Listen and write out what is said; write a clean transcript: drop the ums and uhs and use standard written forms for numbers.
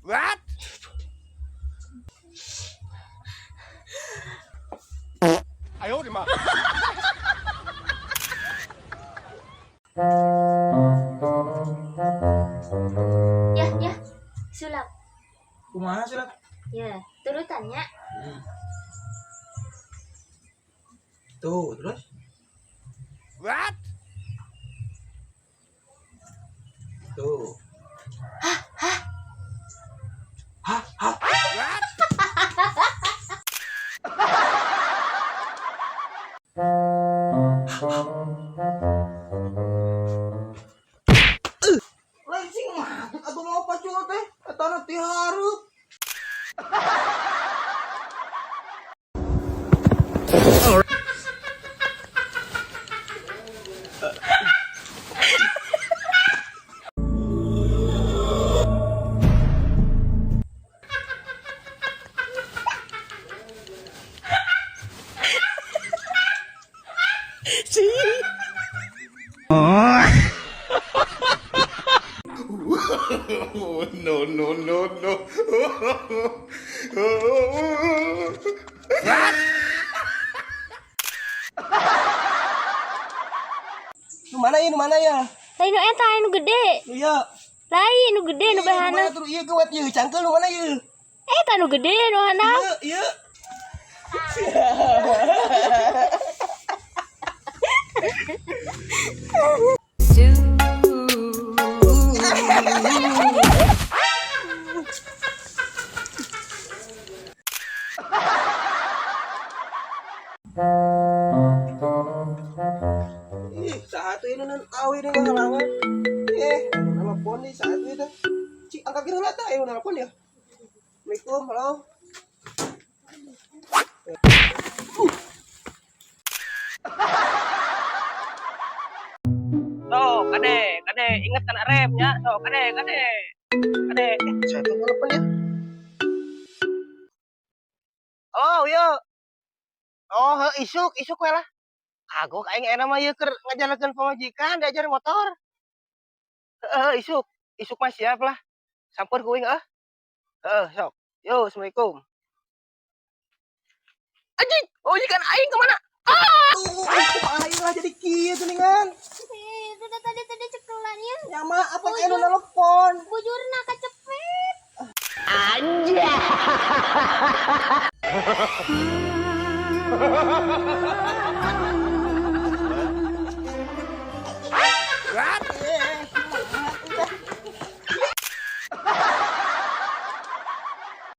What? Ya, ya. Sulap. Kumaha sulap? Ya, turutannya. Tuh, terus? What? Tuh. Hah, hah. Hah, hah. What? Lain sing matut atuh mau pacul teh. Eta na ti hareup. Oh, no, no, no, no. What? Nu mana ya, nu mana ya? Lain nu eta nu gede. Nu ya. Lain nu gede nu Iya, nu mana bahana. tuh ieu geuwat ieu cangkeul nu mana ieu? Eta nu gede nu handap. Ieu, ieu. Ih, saha tuh ini nun awi ini ngahalangan. Eh, nelpon nih saha tuh itu. Cik, angkat kira lah tah, ayo nelpon ya. Assalamualaikum, halo. Sok, kade, kade, inget kan remnya. Sok, kade, kade. Kade. Siapa yang nelpon ya? Oh, iya. Oh, heuh, isuk, isuk we lah. Kagok aing enak mah ieu keur ngajalankeun pamajikan diajar motor. Heeh, isuk. Isuk mah siap lah. Samper ku aing ah. Heeh, sok. Yo, Assalamualaikum. Anjing, pamajikan aing kemana? Ah! Aing lah jadi kieu geuningan. Eh, itu tadi tadi cekelan ya. Ya mah apa anu nelpon? Bujurna kacepet. Anjay.